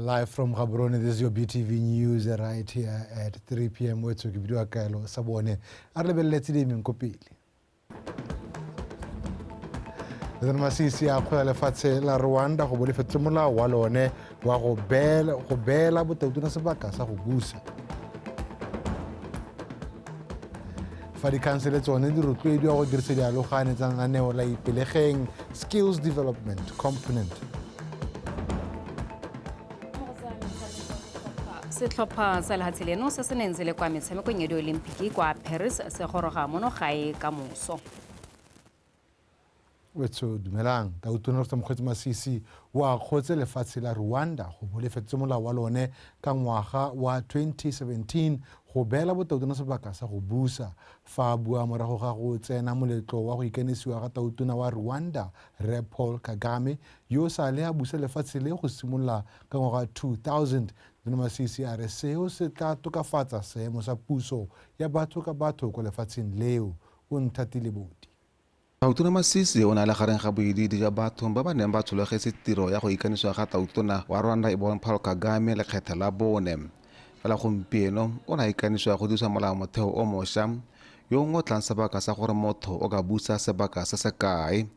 Live from Gaborone, this is your BTV News right here at 3 p.m. Wetso ke bidiwa Kaelo sa bone. A re lebeletse di emeng ko pele. President Masisi a kgola lefatshe la Rwanda go bolefetse molao wa lone wa go beela botautona sebaka sa go busa. Fa dikhansele tsone di rotloediwa go dirisa dialogane tsa lenaneo la Ipelegeng Skills Development Component. Setlhopha sa lehatshe leno se se neng se le kwa metshamekong ya diolimpiki kwa Paris se goroga mono gae ka moso. Wetso dumelang, Tautona Dr. Mokgweetsi Masisi o akgotse lefatshe la Rwanda go bolefetse molao wa lone ka ngwaga wa 2017 go beela botautona sebaka sa go busa. Fa a bua morago ga go tsena moletlo wa go ikanisiwa ga tautona wa Rwanda Rre Paul Kagame yo sa le a busa lefatshe le go simolola ka ngwaga 2000, Tona Masisi a re seo se tla tokafatsa seemo sa puso ya batho ka batho kwa lefatsheng leo. O nthatile bodi. Tautona Masisi o ne a le gareng ga boidiidi jwa batho ba ba neng ba tshologetse tiro ya go ikanisiwa ga tautona wa Rwanda e bong Paul Kagame lekgetho la bone. Fela gompieno o ne a ikanisiwa go dirisa molaomotheo o mošwa yo o ngotlang sebaka sa gore motho o ka busa sebaka se se kae.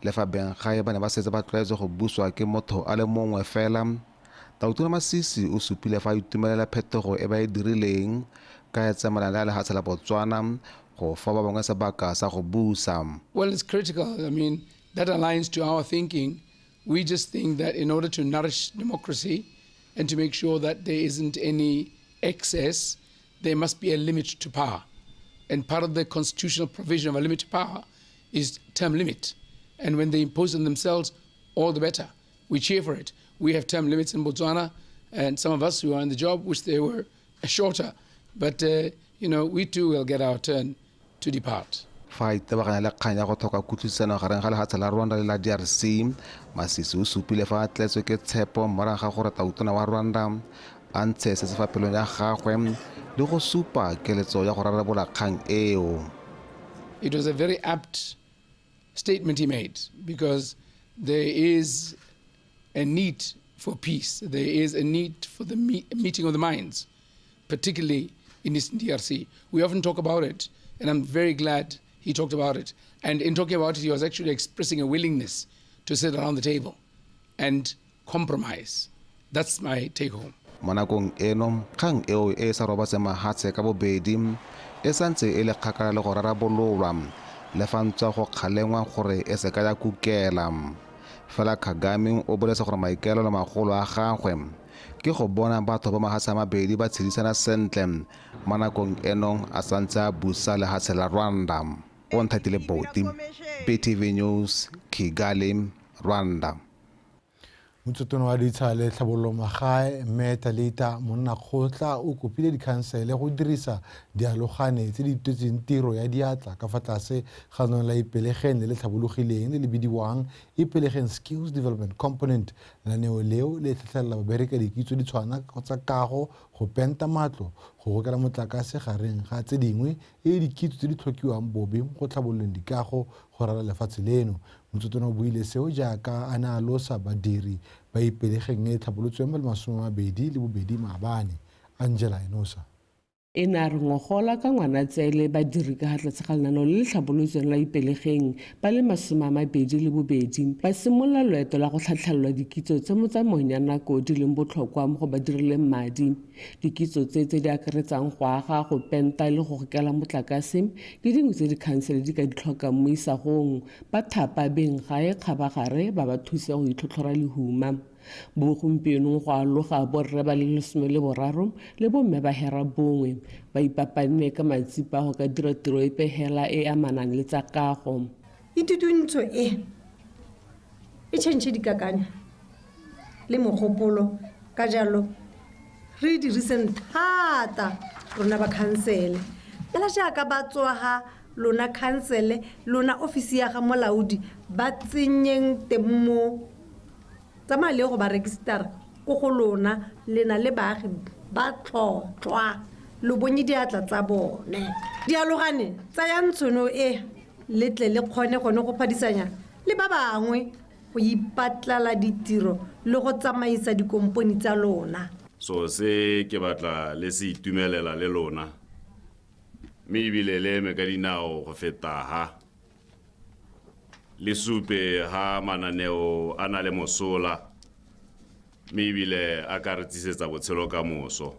Le fa benggae ba ne ba setse ba tlwaetse go buswa ke motho a le mongwe fela, Tautona Masisi o supile fa a itumelela phetogo e ba e dirileng ka e tsamaelana le lehatshe la Botswana go fa ba bangwe sebaka sa go busa. Well, it's critical. I mean, that aligns to our thinking. We just think that in order to nourish democracy and to make sure that there isn't any excess, there must be a limit to power. And part of the constitutional provision of a limit to power is term limit. And when they impose on themselves, all the better. We cheer for it. We have term limits in Botswana, and some of us who are in the job wish they were shorter. But, you know, we too will get our turn to depart. Fa itebaganya le kgang ya go tlhoka kutlwisano gareng ga lehatshe la Rwanda le la DRC, Masisi o supile fa a tletswe ke tshepo morago ga gore tautona wa Rwanda a ntshe se se fa pelong ya gagwe le go supa keletso ya go rarabola kgang eo. It was a very apt statement he made, because there is a need for peace. There is a need for the meeting of the minds, particularly in Eastern DRC. We often talk about it, and I'm very glad he talked about it. And in talking about it, he was actually expressing a willingness to sit around the table and compromise. That's my take home. Mo nakong eno, kgang eo e sa robatseng mahatshe ka bobedi e santse e le kgakala le go rarabololwa, le fa ntswa go kgalengwa gore e se ka ya kukela. Fela Kagame o boletse gore maikaelelo magolo a gagwe ke go bona batho ba mahatshe a mabedi ba tshedisana sentle mo nakong eno a santse a busa lehatshe la Rwanda. O nthatile Boti, BTV News, Kigali, Rwanda. Motsotona wa ditsha le tlhabololo magae Mme Talita Monnakgotla o kopile dikhansele go dirisa dialogane tse di itwetseng tiro ya diatla ka fa tlase ga lenaneo la Ipelegeng le le tlhabologileng le le bidiwang Ipelegeng Skills Development Component. Lenaneo leo le tlhatlhelela babereki dikitso di tshwana tsa kago, go penta matlo, go gokela motlakase gareng ga tse dingwe e le dikitso tse di tlhokiwang bobe go tlhabololeng dikago go ralala lefatshe leno. Motsotona o buile seo jaaka a ne a losa badiri ba Ipelegeng e tlhabolotsweng ba le 22 maabane. Angela Enosa. E ne a re ngogola ka Ngwanatsele badiri ka ga tlase ga lenaneo le le tlhabolotsweng la Ipelegeng ba le 22 ba simolola loeto la go tlhatlhelelwa dikitso tse mo tsamaong ya nako di leng botlhokwa mo go ba dirileng madi. Dikitso tse tse di akaretsang go aga, go penta le go gokela motlakase ke dingwe tse dikhansele di ka di tlhokang mo isagong, ba thapa beng gae kgabagare ba ba thuse go itlhotlhora lehuma. Bo gompienong go aloga borre ba le 13 le bomme ba 9 ba ipapanne ka matsipa go ka dira tiro epe hela e amanang le tsa kago. Ithutunditsho e e tšhentšhe dikakanyo le mogopolo, ka jalo re diriseng thata rona ba khansele. Fela jaaka ba tswa ga lona khansele, lona ofisi ya ga molaodi, ba tsenyeng teng mo tsamaya le go ba registera ko go lona, le na le baagi ba tlhotlhwa, lo bonye diatla tsa bone. Dialogane tsayang tšhono e le tle le kgone gone go phadisanya le ba bangwe go ipatlala ditiro le go tsamaisa dikompone tsa lona. So se ke batla le se itumelela le lona, mme ebile le eme ka dinao go feta ha. Le supe ha mananeo a na le mosola, mme ebile a ka re tsisetsa botshelo ka moso.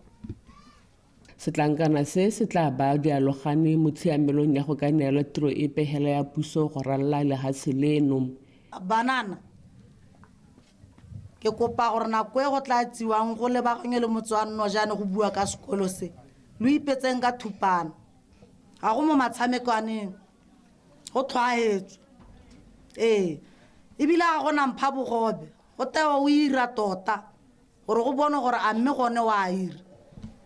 Setlankana se se tla baya dialogane mo tshiamelong ya go ka neelwa tiro epe hela ya puso go ralala lehatshe leno. Banana, ke kopa gore nako e go tla tsiwang go lebaganywe le motse wa Nojane go bua ka sekolo se, lo ipetseng ka thupana. Ga go mo matshamekwaneng, go tlhwaetswe. Ee, ebile ga gona mpha bogobe, go tewa o ira tota gore go bone gore a mme gone wa ira.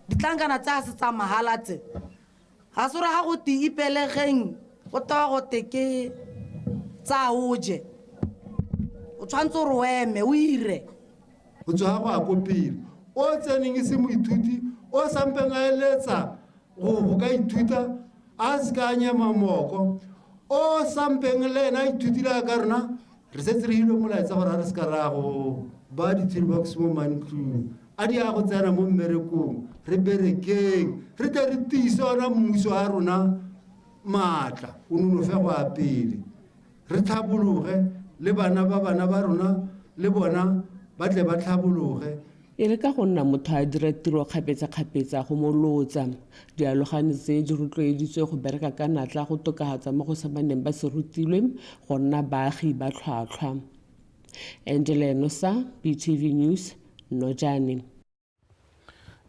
Ditlankana tse a se tsa mahala tse, ga se gore ga go te ipelegeng go tewa go te ke tsa o je. O tshwanetse gore o eme o ire. Go tswa go a ko pele, o tseneng e se moithuti, o sampeng a eletsa go ka ithuta, a se ka nyema moko, o sampeng le ena a ithutile ka rona, re setse re hilwe molaetsa gore a re se ka ra go ba di-toolbox mo mantlong, a di ya go tsena mo mmerekong, re berekeng, re tle re tiise ona mmuso wa rona maatla, o nonofe go ya pele, re tlhabologe le bana ba bana ba rona le bona ba tle ba tlhabologe. E re ka go nna motho a dira tiro kgapetsa-kgapetsa go molotsa, dialogane tse di rotloeditswe go bereka ka natla go tokafatsa mo go sa ba neng ba se rutilwe go nna baagi ba tlhwatlhwa. Angela Enosa, BTV News, Nojane.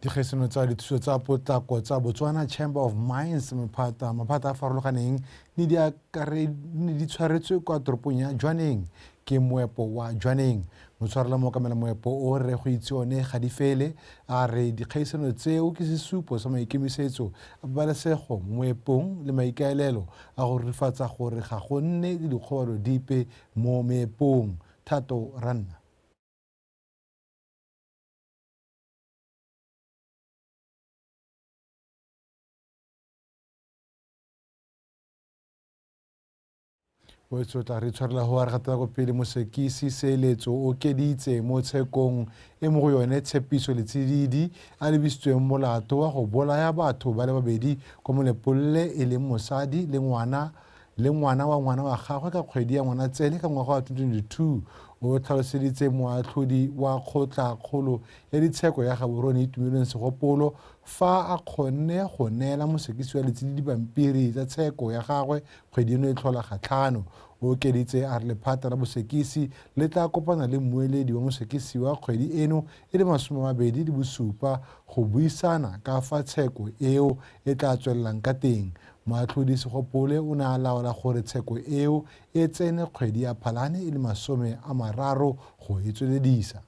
Dikgaisano tsa dithuso tsa potlako tsa Botswana Chamber of Mines maphata a farologaneng ne di tshwaretswe kwa toropong ya Jwaneng ke moepo wa Jwaneng. Motshwarela mookamela moepo o re go itse one ga di fele, a re dikgaisano tseo ke sesupo sa maikemisetso a pabalesego mo moepong le maikaelelo a go rurifatsa gore ga go nne le dikgobalo dipe mo meepong. Thato Ranna. Boetso tla re tshwarela go re gatela ko pele. Mosekisi Seeletso o okeditse mo tshekong e mo go yone Tshepiso Letshididi a lebisitsweng molato wa go bolaya batho ba le babedi kwa Molepolole e leng mosadi le ngwana wa ngwana wa gagwe ka kgwedi ya Ngwanatsele ka ngwaga wa 2022. O tlhaloseditse moatlhodi wa kgotlakgolo ya ditsheko ya Gaborone Itumeleng Segopolo fa a kgonne go neela mosekisi wa Letshididi dipampiri tsa tsheko ya gagwe kgwedi eno e tlhola gatlhano. O okeditse a re lephata la bosekisi le tla kopana le mmueledi wa mosekisi wa kgwedi eno e le 27 go buisana ka fa tsheko eo e tla tswelelang ka teng. Moatlhodi Segopole o ne a laola gore tsheko eo e tsene kgwedi ya Phalane e le 30 go e tsweledisa.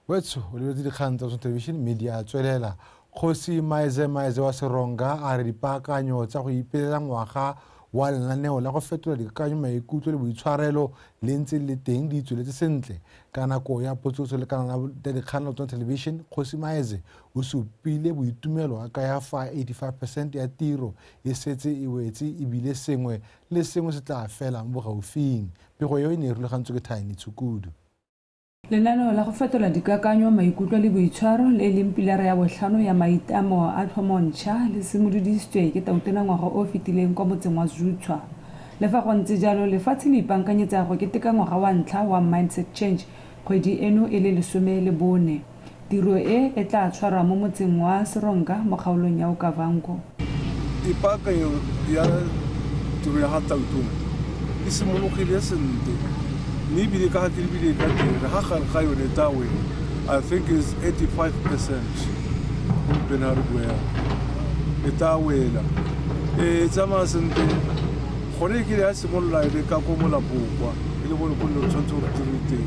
Wetso o lebeletse dikgang tsa television media tswelela. Kgosi Maeze Maeze wa Seronga a re dipaakanyo tsa go ipelela ngwaga wa lenaneo la go fetola dikakanyo, maikutlo le boitshwarelo le ntse le teng di tsweletse sentle. Ka nako ya potsolotso le kanala ya dikgang la Botswana Television, Kgosi Maeze o supile boitumelo a kaya fa 85% ya tiro e setse e wetse ebile sengwe le sengwe se tla fela mo bogaufing. Pego eo e ne e rulagantswe ke Tiny Tshukudu. Lenaneo la go fetola dikakanyo, maikutlo le boitshwaro le leng pilara ya botlhano ya maitamo a tlhomontšha le simolodisitswe ke tautona ngwaga o fetileng kwa motseng wa Zutshwa. Le fa go ntse jalo, lefatshe le ipaakanyetsa go keteka ngwaga wa ntlha wa Mindset Change kgwedi eno e le 14. Tiro e e tla tshwarwa mo motseng wa Seronga mo kgaolong ya Okavango. Ipaakanyo ya tiro ya ga tautona e simologile sentle, mme ebile ka ga ke lebile ka teng re ga gare ga yone tawe, I think is 85% gompieno ga re bua yana e tla wela, e tsamaya sentle. Gone e kile ya simolola e le ka ko molapong kwa, e le bone ko nne re tshwanetse gore tiro teng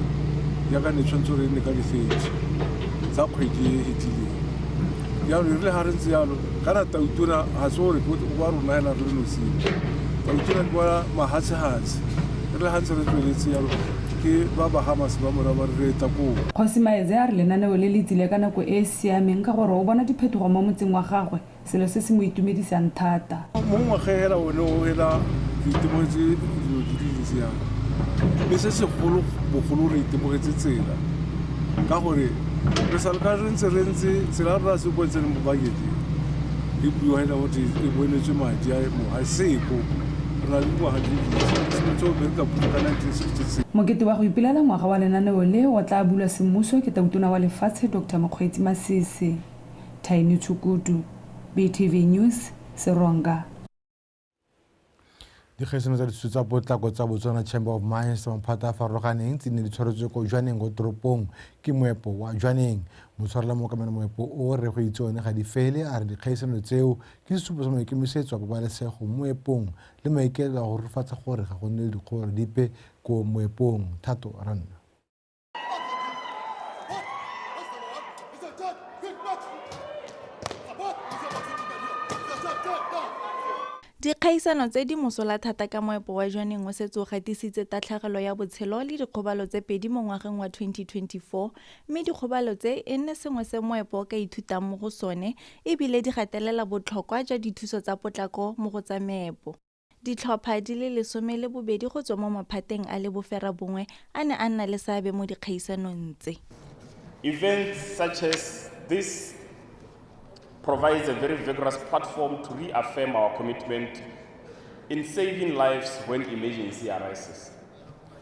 jaaka ne tshwanetse gore e nne ka di-30 tsa kgwedi e fetileng. Jaanong e rile ga re ntse jalo, kana tautona ga se gore wa rona hela re le nosing, tautona ke wa mahatshe-hatshe. Re le gantse re tsweletse jalo, Ke ba Bahamas ba mora ba re tla koo. Kgosi Maeze a re lenaneo le le tsile ka nako e e siameng ka gore o bona diphetogo mo motseng wa gagwe, selo se se mo itumedisang thata. Mo ngwageng hela one o hela ke itemogetse dilo di le dintsi yana, mme se segolo bogolo re itemogetse tsela, ka gore re sa le ka re ntse re ntse tsela rona se ko tseneng mo bakete e buiwa hela gote e bonetswe madi a mo ga seko. Re na le dingwaga di le dintsi, simolotse go bereka puso ka 1966. Mokete wa go ipelela ngwaga wa lenaneo le o tla bulwa semmuso ke tautona wa lefatshe Dr Mokgweetsi Masisi. Tiny Tshukudu, BTV News, Seronga. Dikgaisano tsa dithuso tsa potlako tsa Botswana Chamber of Mines tsa maphata a farologaneng tse di ne di tshwaretswe ko Jwaneng ko toropong ke moepo wa Jwaneng. Motshwarela mookamela moepo o re go itse one ga di fele, a re dikgaisano tseo ke sesupo sa maikemisetso a pabalesego mo moepong le maikaelelo a go rurifatsa gore ga go nne le dikgobalo dipe ko moepong. Thato Ranna. Dikgaisano tse di mosola thata ka moepo wa Jwaneng o setse o gatisitse tatlhegelo ya botshelo le dikgobalo tse pedi mo ngwageng wa 2024, mme dikgobalo tse e nne sengwe se moepo o ka ithutang mo go sone ebile di gatelela botlhokwa jwa dithuso tsa potlako mo go tsa meepo. Ditlhopha di le 12 go tswa mo maphateng a le 90 a ne a nna le seabe mo dikgaisanong tse. Events such as this provides a very vigorous platform to reaffirm our commitment in saving lives when emergency arises.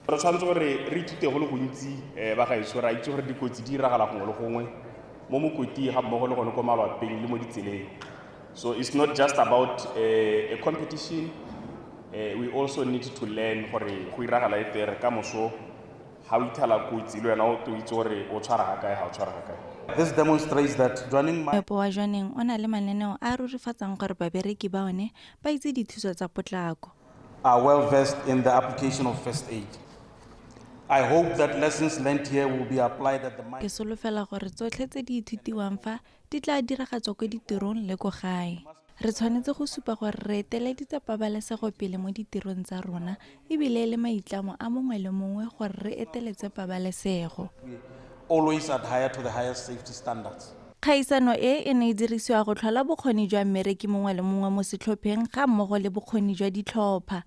Re tshwanetse gore re ithute go le gontsi, ba gaetsho, re a itse gore dikotsi di diragala gongwe le gongwe mo mokoting ga mmogo le gone ko malwapeng le mo ditseleng. So it's not just about a competition, we also need to learn gore go iragala e tere ka moso ga o ithala kotsi le wena o itse gore o tshwara ga kae, ga o tshwara ga kae. This demonstrates that Jwaneng Mine Moepo wa Jwaneng o na le mananeo a a rurifatsang gore babereki ba one ba itse dithuso tsa potlako. Are well versed in the application of first aid. I hope that lessons learned here will be applied at the mine. Ke solofela gore tsotlhe tse di ithutiwang fa di tla diragatswa ko ditirong le ko gae. Re tshwanetse go supa gore re eteleditse pabalesego pele mo ditirong tsa rona ebile e le maitlamo a mongwe le mongwe gore re eteletse pabalesego. Always adhere to the highest safety standards. Kgaisano e e ne e dirisiwa go tlhola bokgoni jwa mmereki mongwe le mongwe mo setlhopheng ga mmogo le bokgoni jwa ditlhopha.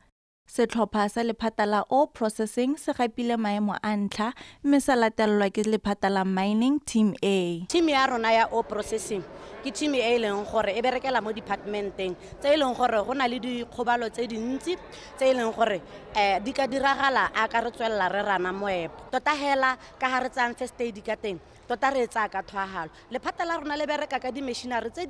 Setlhopha sa lephata la ore processing se gapile maemo a ntlha mme sa latelelwa ke lephata la mining team A. Team ya rona ya ore processing ke team e e leng gore e berekela mo departmenteng tse e leng gore go na le dikgobalo tse dintsi tse e leng gore di ka diragala a ka re tswelela re rana moepo. Tota hela ka ga re tsayang first aid ka teng, tota re e tsaya ka tlhoahalo. Lephata la rona le bereka ka di-machinery tse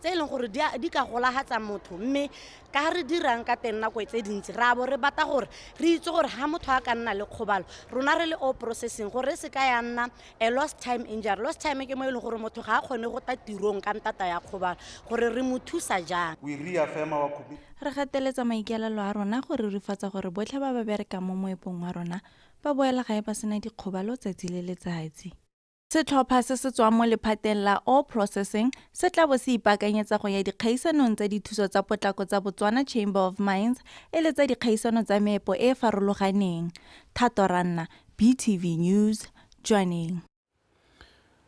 e leng gore di ka golagatsa motho, mme ka ga re dirang ka teng nako tse dintsi re a bo re batla gore re itse gore ga motho a ka nna le kgobalo, rona re le ore processing gore e se ka ya nna a lost time injury. Lost time ke mo e leng gore motho ga a kgone go tla tirong ka ntata ya kgobalo, gore re mo thusa jang. We reaffirm our commitment. Re gateletsa maikaelelo a rona go rurifatsa gore botlhe ba ba berekang mo moepong wa rona ba boela gae ba sena dikgobalo tsatsi le letsatsi. Setlhopha se se tswang mo lephateng la ore processing se tla bo se ipaakanyetsa go ya dikgaisanong tsa dithuso tsa potlako tsa Botswana Chamber of Mines e le tsa dikgaisano tsa meepo e e farologaneng. Thato Ranna, BTV News, Jwaneng.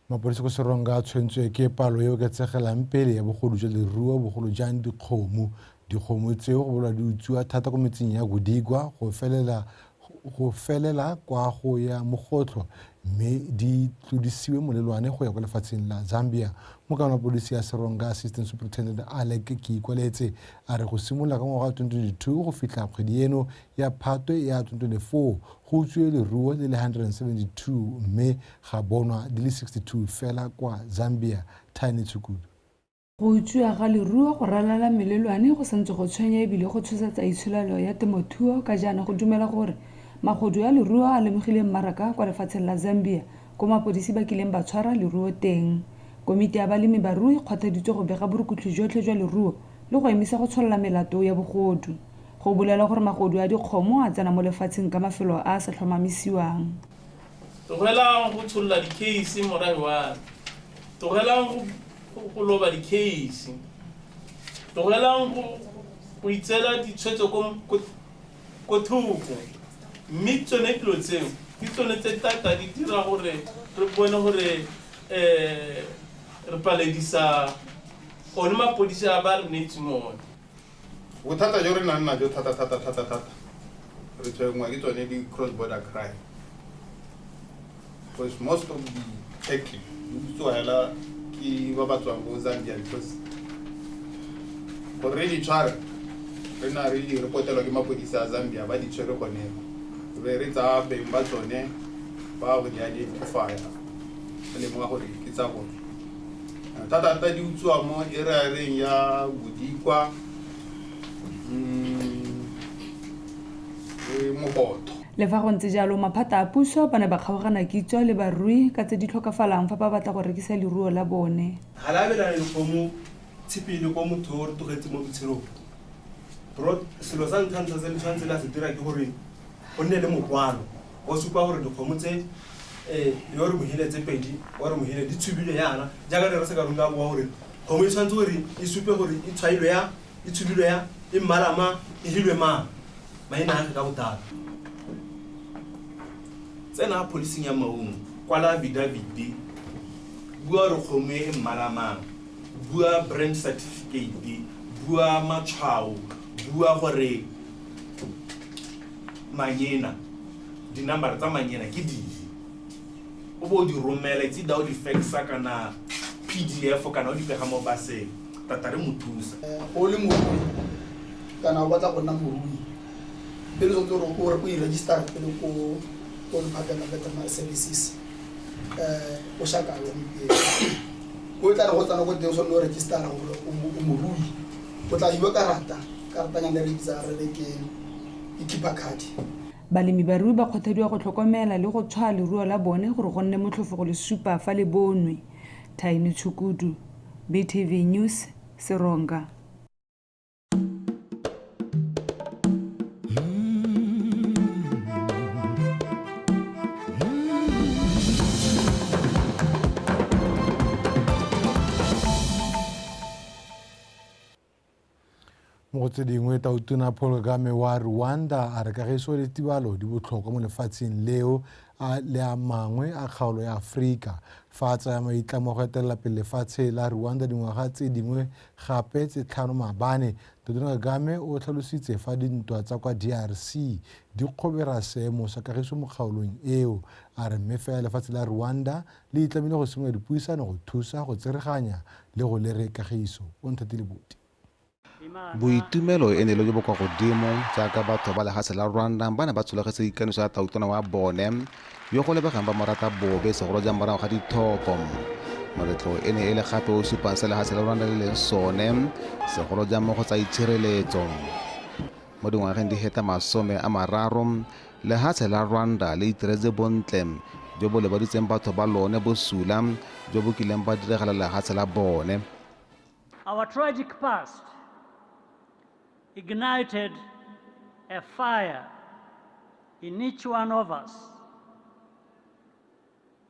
Mapodisi ko Seronga a tshwentswe ke palo e oketsegelang pele ya bogodu jwa leruo, bogolo jang dikgomo. Dikgomo tseo go bolwa di utswiwa thata ko metseng ya Godigwa go felela kwa go ya Mogotlho, mme di tlodisiwe molelwane go ya kwa lefatsheng la Zambia. Mookamela polisi ya Seronga, Assistant Superintendent Alec Kiikwaletse, a re go simolola ka ngwaga wa 2022 go fitlha kgwedi eno ya Phatwe ya 2024 go utswiwe leruo le le 172 mme ga bonwa di le 62 fela kwa Zambia. Tiny Tshukudu. Go utswiwa ga leruo go ralala melelwane go santse go tshwenya ebile go tshosetsa itsholelo ya temothuo ka jaana go dumela gore magodu a leruo a lemogile mmaraka kwa lefatsheng la Zambia ko mapodisi ba kileng ba tshwara leruo teng. Komiti ya balemi barui e kgothaditswe go bega borukutlhi jotlhe jwa leruo le go emisa go tsholola melato ya bogodu. Go bolela gore magodu a dikgomo a tsena mo lefatsheng ka mafelo a a sa tlhomamisiwang. Tlogelang go tsholola di-case morafe wa me. Tlogelang go loba di-case. Tlogelang go itseela ditshwetso ko thoko. Mme tsone dilo tseo Ke tsone tse thata di dira gore re bone gore re paledisa one mapodisi a ba re neetseng one. Bothata jo re nang najo thata thata thata thata re tshwenngwa ke tsone di-cross border crime, because most of the cattle di utswa hela ke ba ba tswang ko Zambia, because gore re di tshware re na re di repotelwa ke mapodisi a Zambia, ba di tshwere gone re re tsaya beng ba tsone ba go di identifya re lemoga gore ke tsa bone. Thata-thata di utswa mo area ya Bodikwa le Mobotho. Le fa go ntse jalo, maphata a puso ba ne ba kgaogana kitso le barui ka tse di tlhokafalang fa ba batla go rekisa leruo la bone. Ga le abelane dikgomo tshipile ko motho o re tlogetse mo botshelong. Selo sa ntlha-ntlha se le tshwanetse la se dira ke gore go nne le mokwalo o supa gore dikgomo tse yo re mohile tse pedi o re mohile di tshubilwe yana, jaaka re se ka runga bua gore kgomo e tshwanetse gore e supe gore e tshwailwe ya, e tshubilwe ya, e mmala mang, e hilwe mang, maina a ka botlalo. Tsena policing ya Maung, kwala affidavit, bua re kgomo e mmala mang, bua brand certificate, bua matshwao, bua gore manyena, dinambara tsa manyena ke dife, o bo di romela, it's either o di faxa kana PDF kana o di pega mo baseng, tata re mo thusa. O le morui kana o batla go nna morui, pele o tshwanetse gore o i-register pele ko lephateng la veterinary services o shaka gompieno. Ko e tla re go tsena ko teng o tshwanetse o register gore o morui, o tla fiwa karata, karatanyana e re bitsang re re ke keeper card. Balemi barui ba kgothadiwa go tlhokomela le go tshwaya leruo la bone gore go nne motlhofo go le supa fa le bonwe. Thaini Tshukudu, BTV News, Seronga. Mo go tse dingwe, Tautona Paul Kagame wa Rwanda a re kagiso le tibalo di botlhokwa mo lefatsheng leo le a mangwe a kgaolo ya Aforika. Fa a tsaya maitlamo go etelela pele lefatshe la Rwanda dingwaga tse dingwe gape tse 5 maabane, Tautona Kagame o tlhalositse fa dintwa tsa kwa DRC di kgobera seemo sa kagiso mo kgaolong eo. A re mme fela lefatshe la Rwanda le itlamile go simolola dipuisano go thusa go tsereganya le go lere kagiso. O nthatile Buti. Boitumelo e ne le jo bo kwa godimo jaaka batho ba lefatshe la Rwanda ba ne ba tshologetse ikaniso ya tautona wa bone yo go lebegang ba mo rata bobe segolo jang morago ga dithopo. Moletlo e ne e le gape o supang se lefatshe la Rwanda le leng sone segolo jang mo go tsa itshireletso. Mo dingwageng di heta 30 lefatshe la Rwanda le itiretse bontle jo bo lebaditseng batho ba lone bosula jo bo kileng ba diregela lefatshe la bone. Our tragic past ignited a fire in each one of us,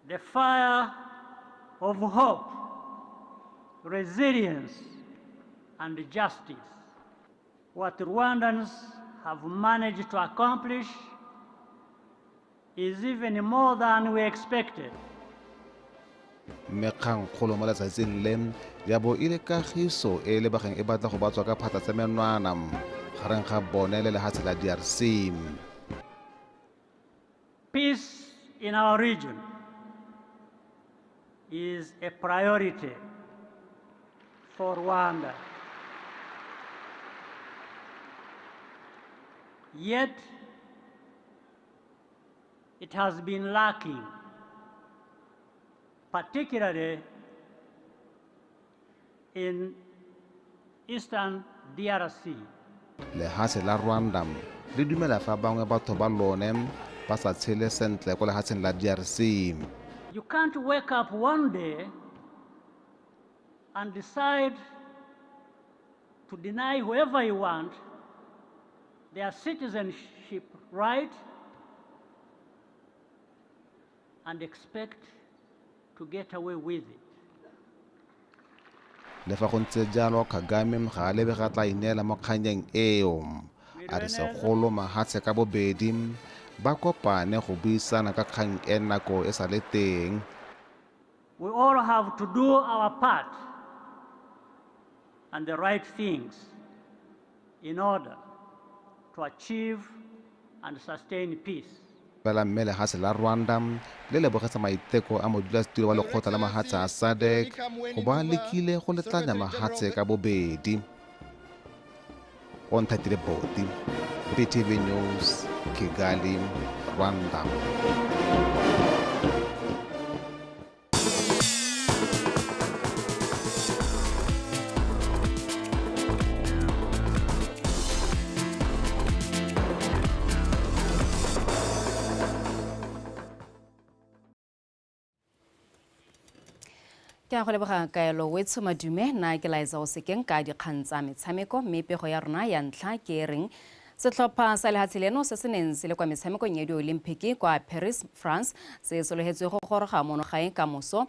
the fire of hope, resilience, and justice. What Rwandans have managed to accomplish is even more than we expected. Mme kgangkgolo mo letsatsing le ya bo e le kagiso e lebageng e batla go batswa ka phatla tsa menwana gareng ga bone le lefatshe la DRC. Peace in our region is a priority for Rwanda. Yet, it has been lacking, particularly in eastern DRC. Lefatshe la Rwanda le dumela fa bangwe batho ba lone ba sa tshele sentle ko lefatsheng la DRC. You can't wake up one day and decide to deny whoever you want their citizenship right and expect to get away with it. Le fa go ntse jalo, Kagame ga a lebega tla ineela mo kganyeng eo. A re segolo mahatshe ka bobedi ba kopane go buisana ka kgang e nako e sa le teng. We all have to do our part and the right things in order to achieve and sustain peace. Fela mme lehatshe la Rwanda le lebogetse maiteko a modulasetilo wa lekgotla la mahatshe a SADC go ba lekile go letlanya mahatshe ka bobedi. Onthatile Boti, BTV News, Kigali, Rwanda. Ke a go leboga kaelo wetsho madume nna ke laetsa go sekeng ka dikgang tsa metshameko mme pego ya rona ya ntlha ke e reng setlhopha sa lehatshe leno se se neng se le kwa metshamekong ya di-olympic kwa Paris, France se sologetswe go goroga mono gae ka moso.